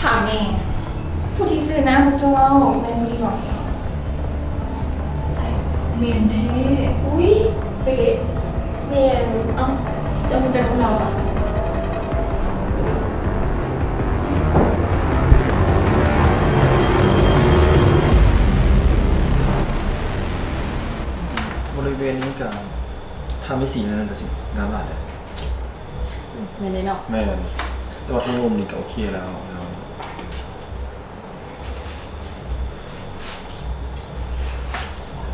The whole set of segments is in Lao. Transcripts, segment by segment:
ຖາມແດ່ ຜູ້ທີ່ຊື່ນາມພວກເຈົ້າເວົ້າແມ່ນຜູ້ນີ້ບໍ່? ແມ່ນແທ້. ອຸ້ຍ ເປະ. ແມ່ນ. ເອົ້າ ເຈົ້າຮູ້ຈັກກັບລາວຫວາ? ບໍລິເວນນີ້ກະ ຖ້າມີສີແນວນັ້ນກະຊິງາມຫຼາຍເດ້. ແມ່ນເດ້ເນາະ. ແມ່ນ. ແຕ່ວ່າທາງລຸ່ມນີ້ກະໂອເຄແລ້ວ.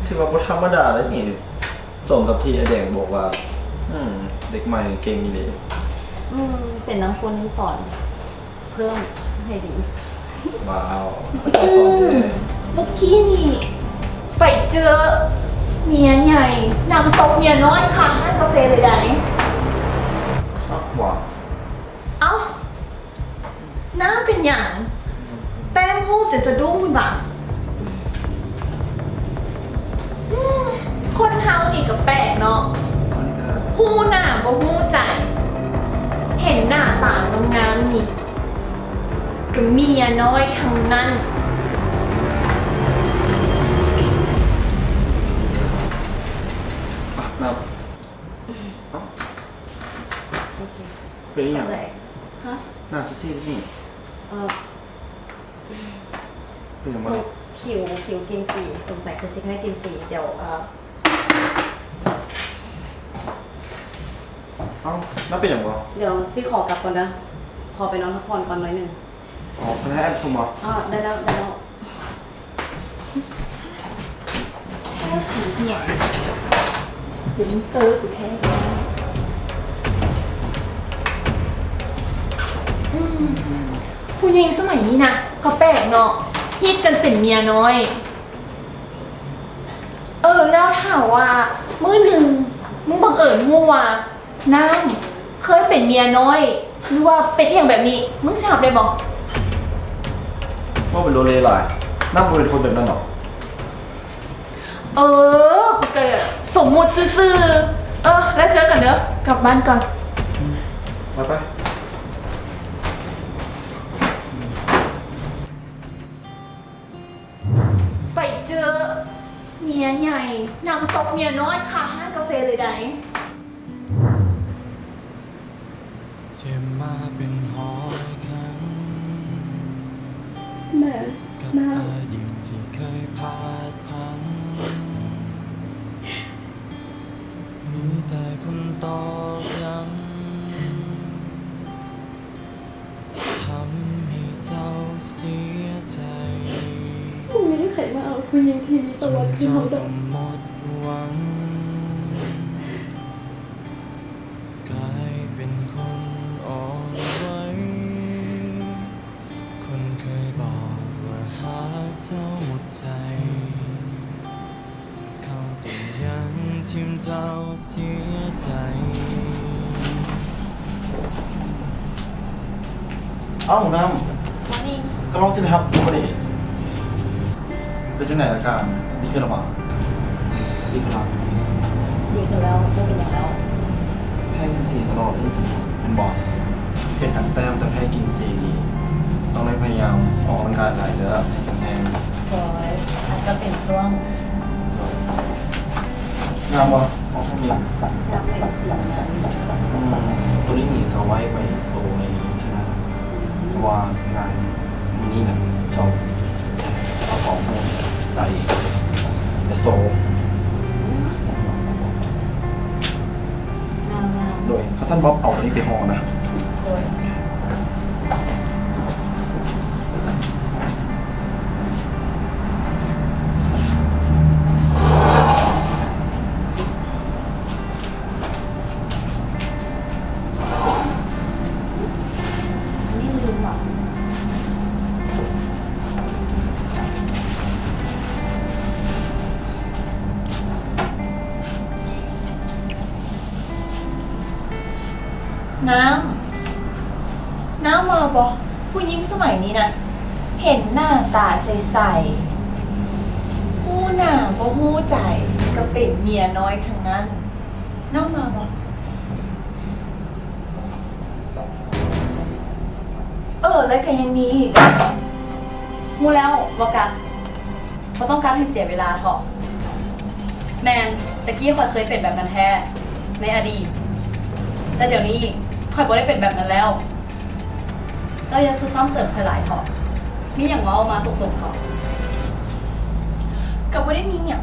ຖືວ່າບໍ່ທຳມະດາເດ້ນີ້ ສົມກັບທີ່ອ້າຍແດງບອກວ່າ ອືມ ເດັກໃໝ່ເກັ່ງອີ່ຫຼີ. ອືມ ເປັນນຳຄົນສອນເພີ່ມໃຫ້ດີ. ວ້າວ ເຂົ້າໃຈສອນເດ້. ອືມ ມື້ກີ້ນີ້ໄປເຈີເມຍໃຫຍ່ນຳຕົບເມຍນ້ອຍຄາຮ້ານກາເຟເລີຍໃດ໋. ອ້າວ ວ້າວ. ເອົ້າ ນ້ຳເປັນຫຍັງ? ແຕ້ມຮູບຈົນສະດຸ້ງພຸ້ນຫວາ? ອືມ ຄົນເຮົານີ້ກະແປກເນາະ ຮູ້ໜ້າບໍ່ຮູ້ໃຈ. ເຫັນໜ້າຕາງາມໆນີ້ກະເມຍນ້ອຍທັງນັ້ນ. ອາບນ້ຳ. ເອົ້າ ໂອເຄ ເປັນອີ່ຫຍັງ? ຫະ? ໜ້າຊີດໆນີ້. ເອີ ເປັນຫຍັງວະ? ຄິວ ຄິວກິນສີ ສົງໄສຄືຊິໃຫ້ກິນສີ. ດຽວ ເອີ ເອົ້າ ແລ້ວເປັນຫຍັງວະ? ດຽວຊິຂໍກັບກ່ອນເດີ ຂໍໄປນອນພັກຜ່ອນກ່ອນໜ້ອຍໜຶ່ງ. ອໍ ຊັ້ນໃຫ້ອ້າຍໄປສົ່ງບໍ? ອໍ ໄດ້ແລ້ວ ໄດ້ແລ້ວ. ແທ້ສີສວຍ ດຽວມຶງເຈີກູແທ້. ອືມ ຜູ້ຍິງສະໄໝນີ້ນະ ກະແປກເນາະ ຮິດກັນເປັນເມຍນ້ອຍ. ເອີ ແລ້ວຖ້າວ່າມື້ໜຶ່ງ ມຶງບັງເອີນຮູ້ວ່າ ນ້ຳເຄີຍເປັນເມຍນ້ອຍ ຫຼືວ່າເປັນອີ່ຫຍັງແບບນີ້ ມຶງຊິຮັບໄດ້ບໍ່? ເວົ້າເປັນໂລເລຫຼາຍ ນ້ຳບໍ່ເປັນຄົນແບບນັ້ນດອກ. ເອີ ກະສົມມຸດຊື່ໆ. ເອີ ແລ້ວເຈີກັນເດີ ກັບບ້ານກ່ອນ. ໄປ ໄປ. ໄປເຈີເມຍໃຫຍ່ນຳຕົບເມຍນ້ອຍຄາຮ້ານກາເຟເລີຍໃດ໋. ເຈັບມາເປັນຮ້ອຍຄັ້ງ ແມ່ນ ກັບອະດີດທີ່ເຄີຍພາດພັງ ມີແຕ່ຄົນຕອກຢ້ຳ ທຳໃຫ້ເຈົ້າເສຍໃຈ ບໍ່ມີໃຜມາເອົາຜູ້ຍິງທີ່ມີປະຫວັດຄືເຮົາດອກ ຈົນເຈົ້າຕ້ອງໝົດຫວັງ ກາຍເປັນຄົນອ່ອນໄຫວ ຄົນເຄີຍບອກວ່າຫາກເຈົ້າໝົດໃຈ ເຂົາກະຍັງຖິ້ມເຈົ້າເສຍໃຈ. ເອົ້າ ນ້ຳ ກຳລັງຊິໄປຮັບຢູ່ພໍດີ. ເປັນຈັ່ງໃດອາການ? ດີຂຶ້ນແລ້ວບໍ່? ດີຂຶ້ນແລ້ວ ດີຂຶ້ນແລ້ວ ບໍ່ເປັນຫຍັງແລ້ວ. ແພ້ກິນຊີຕະຫຼອດເດ້ ແມ່ນບໍ່? ເປັນຕັ້ງແຕ່ ຕັ້ງແຕ່ແພ້ກິນຊີນີ້ ຕ້ອງໄດ້ພະຍາຍາມອອກກຳລັງກາຍຫຼາຍເດີ ໃຫ້ແຂງແຮງ. ໂດຍ ອາດຈະເປັນຊ່ວງ ງາມບໍ່? ອອກແບບນີ້ ຢາກເປັນສີງາມ. ອືມ ໂຕນີ້ນີ້ຊິເອົາໄວ້ໄປໂຊໃນເທື່ອໜ້າ ເພາະວ່າງານມື້ນີ້ນະ ຊິເອົາສອງໂມງໄປ ໄປໂຊ. ງາມໆ. ໂດຍ ຄັນຊັ້ນບອບເອົາໂຕນີ້ໄປຫໍ່ນະ. ໂດຍ. ນ້ຳ ນ້ຳວ່າບໍ່ ຜູ້ຍິງສະໄໝນີ້ນະ ເຫັນໜ້າຕາໃສໆ ຮູ້ໜ້າບໍ່ຮູ້ໃຈ ກໍເປັນເມຍນ້ອຍທັງນັ້ນ. ນ້ອງມາບໍ່? ເອີ ແລ້ວກໍຍັງມີອີກ. ຮູ້ແລ້ວ ບໍ່ກັດ. ບໍ່ຕ້ອງການໃຫ້ເສຍເວລາເທາະ. ແມ່ນ, ແຕ່ກີ້ຂ້ອຍເຄີຍເປັນແບບນັ້ນແທ້ ໃນອະດີດ, ແຕ່ດຽວນີ້ຂ້ອຍບໍ່ໄດ້ເປັນແບບນັ້ນແລ້ວ. ເຈົ້າຢ່າສູ່ຊ້ຳເຕີມຂ້ອຍຫຼາຍເທາະ. ມີຫຍັງເວົ້າມາຕົງໆເທາະ. ກໍບໍ່ໄດ້ມີຫຍັງ.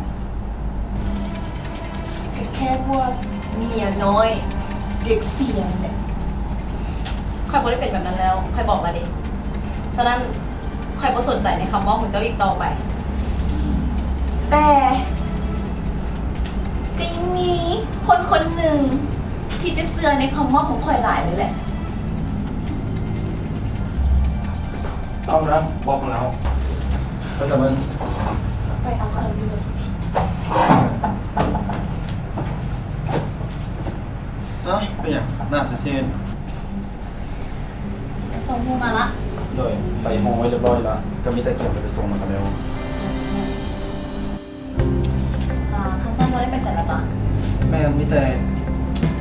ກໍແຄ່ພວກເມຍນ້ອຍ ເດັກເສຍແຫຼະ. ຂ້ອຍບໍ່ໄດ້ເປັນແບບນັ້ນແລ້ວ, ຂ້ອຍບອກແລ້ວເດ. ສະນັ້ນ ຂ້ອຍບໍ່ສົນໃຈໃນຄຳເວົ້າຂອງເຈົ້າອີກຕໍ່ໄປ. ແຕ່ກໍຍັງມີຄົນຄົນໜຶ່ງທີ່ຈະເຊື່ອໃນຄຳເວົ້າຂອງຂ້ອຍຫຼາຍເລີຍແຫຼະ. ເອົານະ ບອກແລ້ວ ໄປຊະມຶງ. ໄປເອົາເຄື່ອງຢູ່ເລີຍ. ເອີ ເປັນຫຍັງໜ້າເຊຍໆ? ໄປສົ່ງໝູ່ມາລະ. ໂດຍ ໄປຮອງໄວ້ຮຽບຮ້ອຍລະ, ກໍມີແຕ່ກຽມໄປສົ່ງແລ້ວກໍແລ້ວ. ອ່າ ຄັນຊັ້ນບໍ່ໄດ້ໄປໃສແລ້ວກະ? ແມ່ນ, ມີແຕ່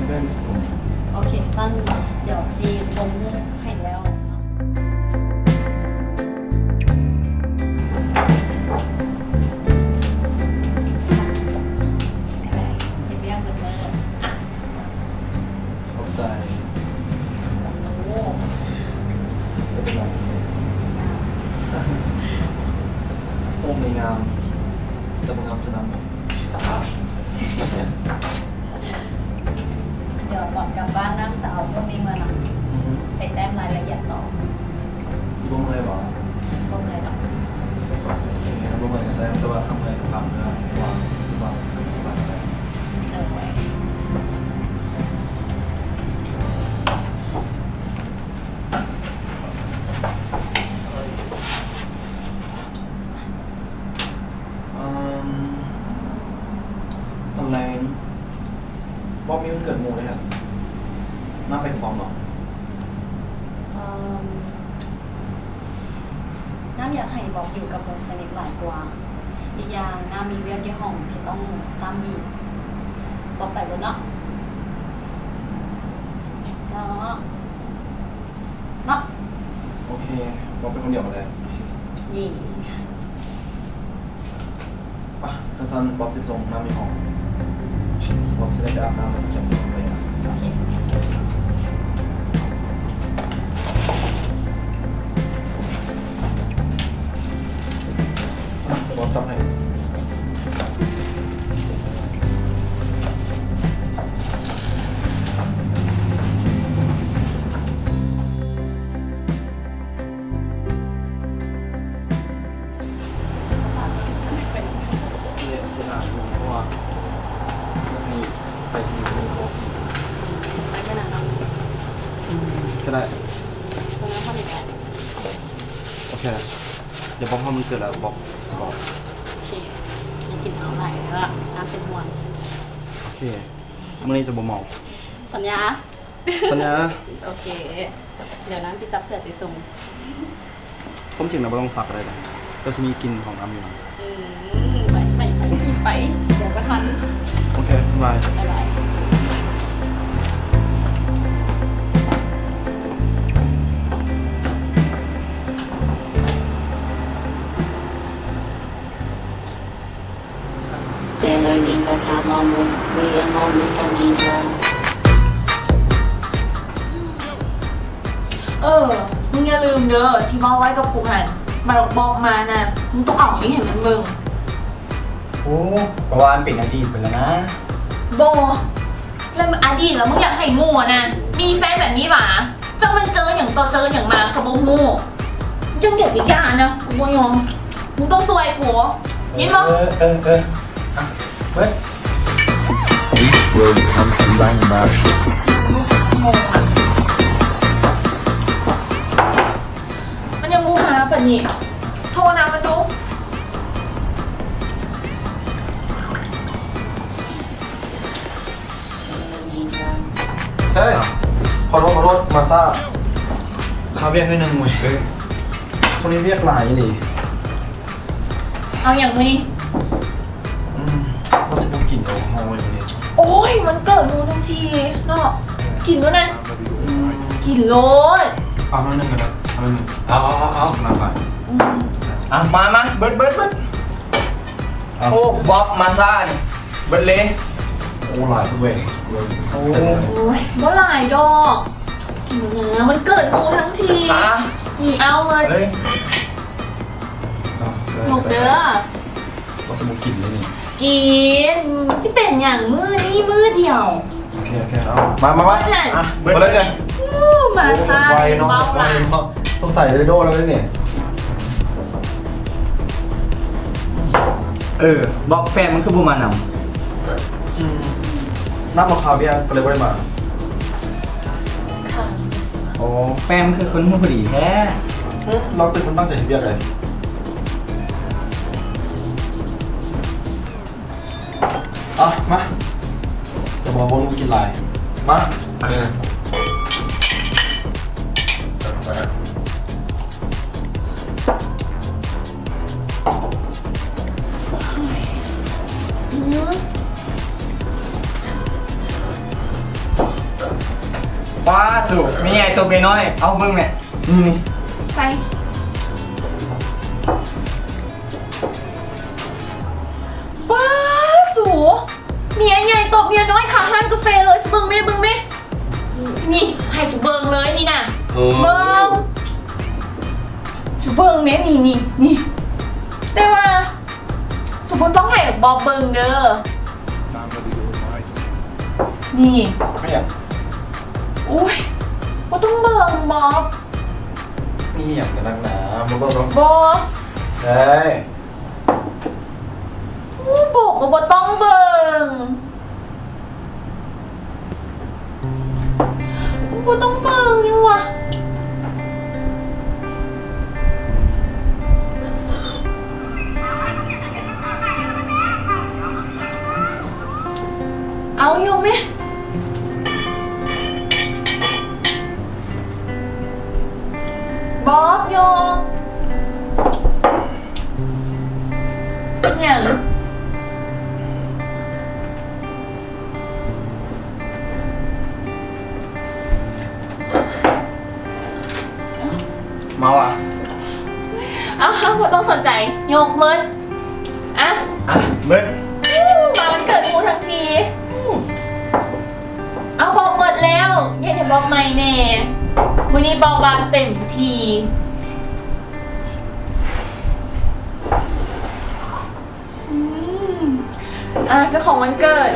ແວ່ໄປສົ່ງ. ໂອເຄ, ຊັ້ນດຽວຊິລົງຮູບໃຫ້ແລ້ວເນາະ. ເຮັດວຽກເບິດມື້. ຂອບໃຈ. ໂອ້ ເປັນໄງ? ງາມ. ໂອ້ ນີ້ງາມ, ແຕ່ບໍ່ງາມສ່ຳນຳ. ດຽວຕອນກັບບ້ານນາງຈະເອົາພວກນີ້ເມືອນຳ ອືຮຶ ໄປແຕ້ມລາຍລະອຽດຕໍ່. ຊິບໍ່ເມື່ອຍບໍ່? ບໍ່ເມື່ອຍດອກ. ໂອເຄ, ບໍ່ເມື່ອຍກໍໄດ້, ແຕ່ວ່າຖ້າເມື່ອຍກໍພັກເນາະ, ເພາະວ່າ ເພາະວ່າ ສະບາຍ. ໂດຍ. ເອີ່ມ ຕອນແລງ ບອບມີວັນເກີດໝູ່ເດ້. ນາໄປກັບບອບເນາະ. ເອີ່ມ ນ້ຳຢາກໃຫ້ບອບຢູ່ກັບໝູ່ສະໜິດຫຼາຍກວ່າ. ອີກຢ່າງ ນ້ຳມີວຽກຢູ່ຫ້ອງທີ່ຕ້ອງຊ້ຳອີກ. ບອບໄປໂລດເນາະ. ເນາະ. ເນາະ. ໂອເຄ, ບອບໄປຄົນດຽວກໍໄດ້. ເຢ້. ປະ, ຄັນຊັ້ນບອບຊິໄປສົ່ງນ້ຳຢູ່ຫ້ອງ. ບອບຊິໄດ້ໄປອາບນ້ຳແລ້ວກໍກຽມຕົວໄປ. ໂອເຄ. ປະ, ດຽວບອບຈັບໃຫ້. ເລະສະໜາມ ເພາະວ່າຢາກໃຫ້ໄປທີ່ ໄປມື້ນັ້ນເນາະ. ອືມ ກໍໄດ້. ສະໜາມ ໂອເຄ, ດຽວບອກຮອດວັນເກີດແລ້ວບອກ ຊິບອກ. ໂອເຄ, ຢ່າກິນເຫຼົ້າຫຼາຍເດີ, ນ້າເປັນຫ່ວງ. ໂອເຄ, ມື້ນີ້ຈະບໍ່ເມົາ. ສັນຍາ? ສັນຍາ. ໂອເຄ, ດຽວນ້າຊິຊັກເສື້ອໄປສົ່ງ. ຄວາມຈິງນະ ບໍ່ຕ້ອງຊັກກໍໄດ້ເດ, ເຈົ້າຊິມີກິ່ນຂອງນ້ຳຢູ່ນະ. ອືມ, ໄປ ໄປ ໄປ ໄປ, ດຽວບໍ່ທັນ. ໂອເຄ, ບາຍບາຍ. ບາຍບາຍ. ເອີ ມຶງຢ່າລືມເດີ ທີ່ເວົ້າໄວ້ກັບກູຫັ້ນ, ບັດບັກບອບມານະ ມຶງຕ້ອງເອົາອັນນີ້ໃຫ້ມັນເບິ່ງ. ໂອ້ ກໍວ່າມັນເປັນອະດີດໄປແລ້ວນະ. ບໍ່ ແລ້ວອະດີດແລ້ວມຶງຢາກໃຫ້ໝູ່ນະ ມີແຟນແບບນີ້ຫວາ? ຈັກມັນເຈີຫຍັງຕໍ່ເຈີຫຍັງມາກໍບໍ່ຮູ້. ຢ່າງໃດກໍຢ່ານະ ກູບໍ່ຍອມ. ມຶງຕ້ອງຊ່ວຍກູ ຍິນບໍ່? ເອີ ເອີ ເອີ ອ່ະ ເປີດ. This road comes to Langmarsh. ມັນຍັງບໍ່ມາປານນີ້. ໂທນຳມັນດູ. ເຮີ້ຍ ຂໍໂທດ ຂໍໂທດ ມາຊ້າ. ຄາວຽກໜ້ອຍໜຶ່ງເວີຍ. ເອີ. ມື້ນີ້ວຽກຫຼາຍອີ່ຫຼີ. ເອົາຫຍັງມື້ນີ້? ອືມ ວ່າຊິບໍ່ກິນແອລກໍຮໍຢູ່ນີ້. ໂອ້ຍ ວັນເກີດໝູທັງທີເນາະ ກິນໂລດນະ. ອືມ ກິນໂລດ. ເອົາໜ້ອຍໜຶ່ງກໍໄດ້ ເອົາໜ້ອຍໜຶ່ງ. ເອົາ ເອົາ ເອົາ ໜ້ອຍໜຶ່ງ. ອືມ ອ່ະ ມາ ມາ ເບິດ ເບິດ ເບິດ. ເອົາ ໂອ້ ບອບມາຊ້ານີ້ ເບິດເລີຍ. ໂອ້ ຫຼາຍເວີ້ຍ. ໂອ້ ໂອ້ຍ ບໍ່ຫຼາຍດອກ ກິນນະ ວັນເກີດໝູທັງທີ. ອ່ະ ນີ້ ເອົາເບິດເລີຍ. ຍົກເດີ. ວ່າຊິບໍ່ກິນເລີຍນີ້. ກິນ ຊິເປັນຫຍັງ ມື້ນີ້ມື້ດຽວ. ໂອເຄ ໂອເຄ ເອົາ ມາ ມາ ມາ. ອ່ະ ເບິດເລີຍ. ໂອ້ ມາຊ້າ ໄວເນາະ ເບົາຫຼາຍ. ສົງໄສໄດ້ໂດນແລ້ວນີ້. ເອີ ບອບ ແຟນມັນຄືບໍ່ມານຳ? ອືມ ນັດມາຄາວຽກກໍເລີຍບໍ່ໄດ້ມາ. ໂອ້ ແຟນມັນຄືຄົນຫູພອດີແທ້. ອືມ ລາວເປັນຄົນຕັ້ງໃຈເຮັດວຽກເດ້. ອ່ະ ມາ ດຽວບອກວ່າລູກກິນຫຼາຍ. ມາ ເອີ. ປ້າ ສູ ແມ່ໃຫຍ່ຕົບແມ່ນ້ອຍ ເອົາເບິ່ງແມ່ ນີ້ ນີ້ ໃສ່. ປ້າ ສູ ເມຍໃຫຍ່ຕົບເມຍນ້ອຍຄາຮ້ານກາເຟເລີຍ. ສູເບິ່ງແມ່ ເບິ່ງແມ່ ນີ້ ໃຫ້ສູເບິ່ງເລີຍນີ້ນະ. ເອີ ເບິ່ງ ສູເບິ່ງແມ່ ນີ້ ນີ້ ນີ້. ແຕ່ວ່າສູບໍ່ຕ້ອງໃຫ້ບອບເບິ່ງເດີ ນີ້. ແມ່ນຫຍັງ? ໂອ້ຍ ບໍ່ຕ້ອງເບິ່ງບອບ. ມີຫຍັງກັນນັກໜາ ບໍ່ເບິ່ງເນາະ. ບໍ່ ໄດ້. ໂອ້ ບອກວ່າບໍ່ຕ້ອງເບິ່ງ ບໍ່ຕ້ອງເບິ່ງຫຍັງວະ. ເອົາ ຍົກແມ່ ບອບ ຍົກ. ເປັນຫຍັງ? ເມົາຫວາ? ອ້າວ ບໍ່ຕ້ອງສົນໃຈ ຍົກເໝິດ. ອ່ະ ອ່ະ ເໝິດ. ມາວັນເກີດໝູທັງທີ. ເອົາ ບອບເໝິດແລ້ວ ເຮັດໃຫ້ບອບໃໝ່ແດ່. ມື້ນີ້ບອບວ່າງເຕັມທີ່. ອືມ ອ່າ ເຈົ້າຂອງວັນເກີດ.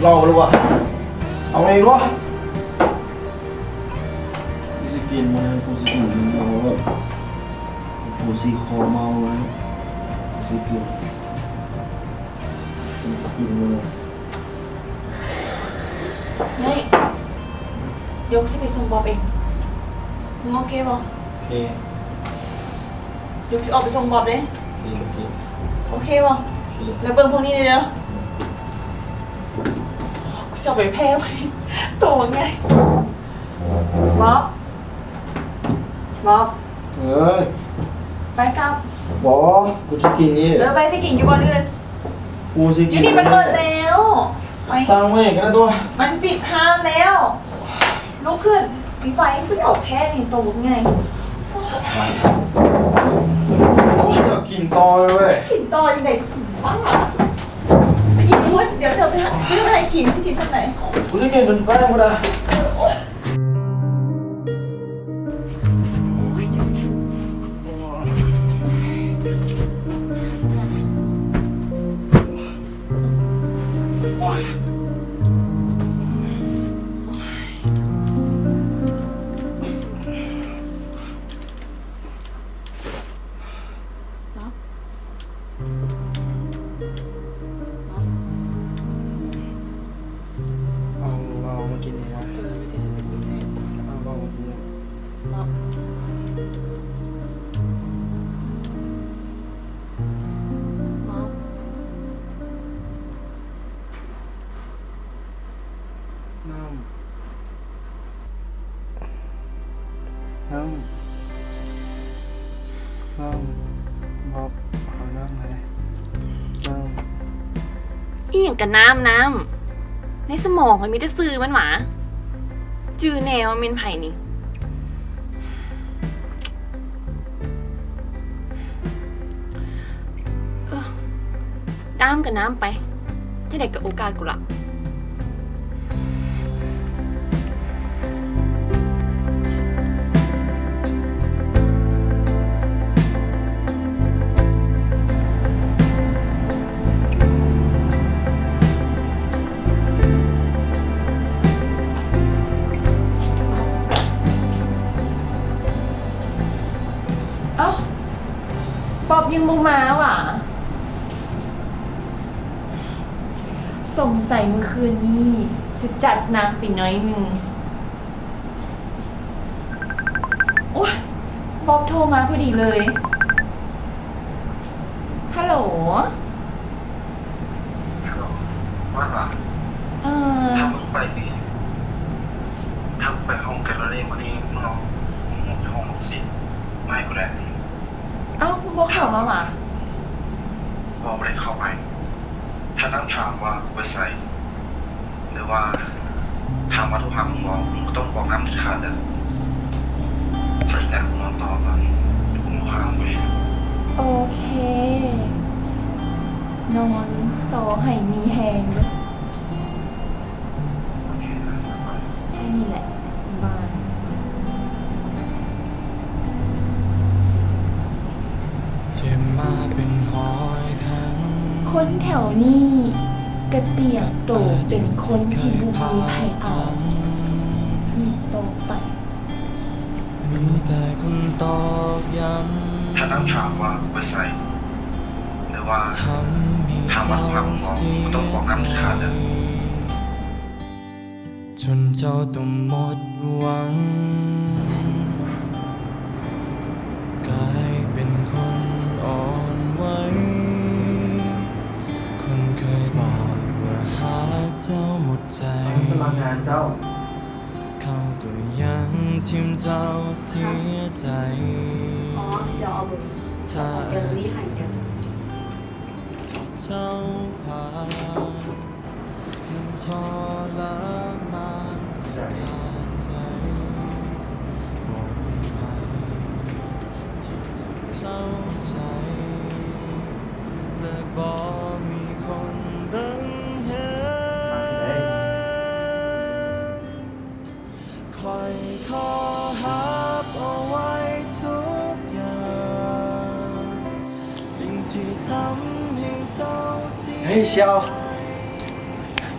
ເຫຼົ້າແລ້ວວະ ເອົາເອງວະ. ກູຊິກິນ ມື້ນັ້ນກູຊິກິນເມົາແລ້ວ ກູຊິຄໍເມົາແລ້ວ ກູຊິກິນ ກູຊິກິນມື້ນັ້ນ. ເຮີ້ຍ ດຽວກູຊິໄປສົ່ງບອບເອງ. ມຶງໂອເຄບໍ່? ໂອເຄ. ດຽວກູຊິອອກໄປສົ່ງບອບເດ້. ໂອເຄ ໂອເຄ. ໂອເຄບໍ່? ໂອເຄ. ແລ້ວເບິ່ງພວກນີ້ແດ່ເດີ. ກູຊິເອົາໄປແຜ່ ໂຕບັກໃຫຍ່. ບອບ ບອບ. ເອີຍ ໄປກັບ. ບໍ່ ກູຊິກິນນີ້. ເອີ ໄປ ໄປກິນຢູ່ບ່ອນອື່ນ. ກູຊິກິນ ຢູ່ນີ້ມັນເບິດແລ້ວ. ໄປ ສັ່ງມາເອງກໍໄດ້ຕົວະ. ມັນປິດຮ້ານແລ້ວ. ລຸກຂຶ້ນ. ມີໄຟ ໄປເອົາແຜ່ນີ້ ໂຕບັກໃຫຍ່. ໂອ້ຍ ເຈົ້າກິນຕໍ່ເລີຍເວີຍ. ກິນຕໍ່ຈັ່ງໃດ? ບ້າ. ໄປກິນຢູ່ພຸ້ນ. ດຽວຊິເອົາໄປຫາ ຊື້ມາໃຫ້ກິນ. ຊິກິນສ່ຳໃດ? ກູຊິກິນຈົນແຈ້ງພຸ້ນນະ. ໂອ້ຍ ເອົາເວົ້າມາກິນນີ້ນະ. ເອີ ມີແຕ່ຊິໄປຊື້ໃຫ້. ເອົາເວົ້າມາກິນນີ້. ເນາະ. ເນາະ. ນ້ຳ ນ້ຳ ນ້ຳ ບອກ ຂໍນ້ຳແດ່ ນ້ຳ. ອີ່ຫຍັງກະນ້ຳ ນ້ຳ? ໃນສະໝອງຂ້ອຍມີແຕ່ຊື່ມັນຫວາ? ຈື່ແນ່ວ່າແມ່ນໃຜນີ້. ເອີ ນ້ຳກໍນ້ຳໄປ ຈັ່ງໃດກໍໂອກາດກູລະ. ເອົ້າ ບອບຍັງບໍ່ມາຫວາ? ສົງໄສມື້ຄືນນີ້ຈະຈັດໜັກໄປໜ້ອຍໜຶ່ງ. ໂອ້ຍ ບອບໂທມາພໍດີເລີຍ. ຮັລໂຫຼ. ຮັລໂຫຼ ວ່າຈະ ເອີ ຖ້າມຶງໄປນີ້ ຖ້າມຶງໄປຫ້ອງແກລເລີຣີມື້ນີ້ ມຶງເອົາໝວກຢູ່ຫ້ອງລູກສິມມາໃຫ້ກູແດ່. ເອົ້າ ບໍ່ເຂົ້າມາຫວາ? ບໍ່ ບໍ່ໄດ້ເຂົ້າໄປ. ຖ້ານາງຖາມວ່າກູໄປໃສ ຫຼືວ່າຖາມວ່າໂທຫາມຶງບໍ່ ມຶງກໍຕ້ອງບອກນາງເດັດຂາດເດີ້. ຖ້າອີກຢ່າງນອນຕໍ່ກ່ອນ ເດີກູໂທຫາມຶງເອງ. ໂອເຄ ນອນຕໍ່ໃຫ້ມີແຮງເດີ້. ແຄ່ນີ້ແຫຼະ ບາຍ. ຄົນແຖວນີ້ກະຕຽມໂຕເປັນຄົນທີ່ບໍ່ມີໃຜເອົາອີກຕໍ່ໄປ. ມີແຕ່ຄົນຕອກຢ້ຳ ຖ້ານາງຖາມວ່າໄປໃສ ຫຼືວ່າຖາມວ່າຖາມບໍ່ ກໍຕ້ອງບອກນາງເດັດຂາດເດີ້. ຈົນເຈົ້າຕ້ອງໝົດຫວັງ ກາຍເປັນຄົນອ່ອນໄຫວ ຄົນເຄີຍບອກວ່າຫາກເຈົ້າໝົດໃຈ ມາສະໝັກງານເຈົ້າ. ເຂົາກໍຍັງຖິ້ມເຈົ້າເສຍໃຈ ອໍ ດຽວເອົາເບີ ຂອງແກລເລີຣີໃຫ້ແກ. ທີ່ເຈົ້າຜ່ານ ມັນທໍລະມານຈະຂາດໃຈ ບໍ່ມີໃຜທີ່ຈະເຂົ້າໃຈ ແລະ ບໍ່ມີຄົນເບິ່ງແຍງ. ຂ້ອຍຂໍຮັບເອົາໄວ້ທຸກຢ່າງ ສິ່ງທີ່ທຳໃຫ້ເຈົ້າເສຍໃຈ. ເຮີ້ຍ ຊຽວ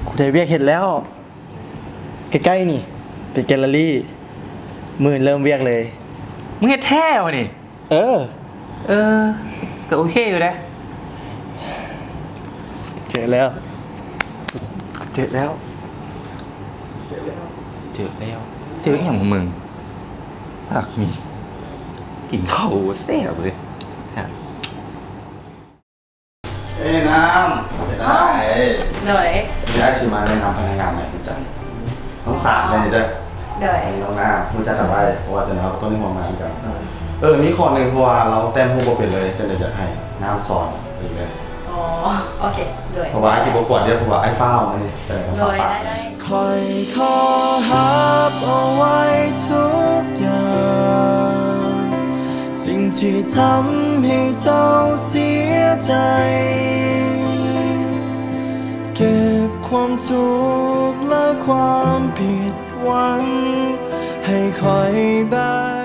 ກູໄດ້ວຽກເຮັດແລ້ວ ໃກ້ໆນີ້ ເປັນແກລເລີຣີ ມື້ອື່ນເລີ່ມວຽກເລີຍ. ມຶງເຮັດແທ້ວະນີ້? ເອີ ເອີ ກໍໂອເຄຢູ່ເດ້. ເຈີແລ້ວ ເຈີແລ້ວ ເຈີແລ້ວ ເຈີແລ້ວ ເຈີອີ່ຫຍັງຂອງມຶງ? ປາກໝີ່ ກິນເຂົ້າແຊບເລີຍ. ເອີຍ ນ້ຳ ເປັນຈັ່ງໃດ? ໂດຍ ມື້ນີ້ອ້າຍຊິມາແນະນຳພະນັກງານໃໝ່ຂອງເຈົ້າ ນ້ອງສາມແມ່ນເດີ. ໂດຍ ອັນນີ້ນ້ອງນ້ຳ ຮູ້ຈັກກັນໄວ້ ເພາະວ່າເຈົ້ານ້ອຍເຮົາກໍຕ້ອງໄດ້ຮ່ວມງານກັນ. ເອີ ມີຂໍ້ໜຶ່ງ ເພາະວ່າລາວແຕ້ມຮູບບໍ່ເປັນເລີຍ ຈັ່ງໃດຢາກໃຫ້ນ້ຳສອນເພິ່ນເດີ. ອໍ ໂອເຄ ໂດຍ ເພາະວ່າອ້າຍຊິບໍ່ກວນເດີ ເພາະວ່າອ້າຍຟ້າວມື້ນີ້. ໂດຍ ໄດ້ໆ ຂ້ອຍຂໍຮັບເອົາໄວ້ທຸກຢ່າງ ສິ່ງທີ່ທຳໃຫ້ເຈົ້າເສຍໃຈ ເກັບຄວາມທຸກ ແລະ ຄວາມຜິດຫວັງ ໃຫ້ຂ້ອຍແບກ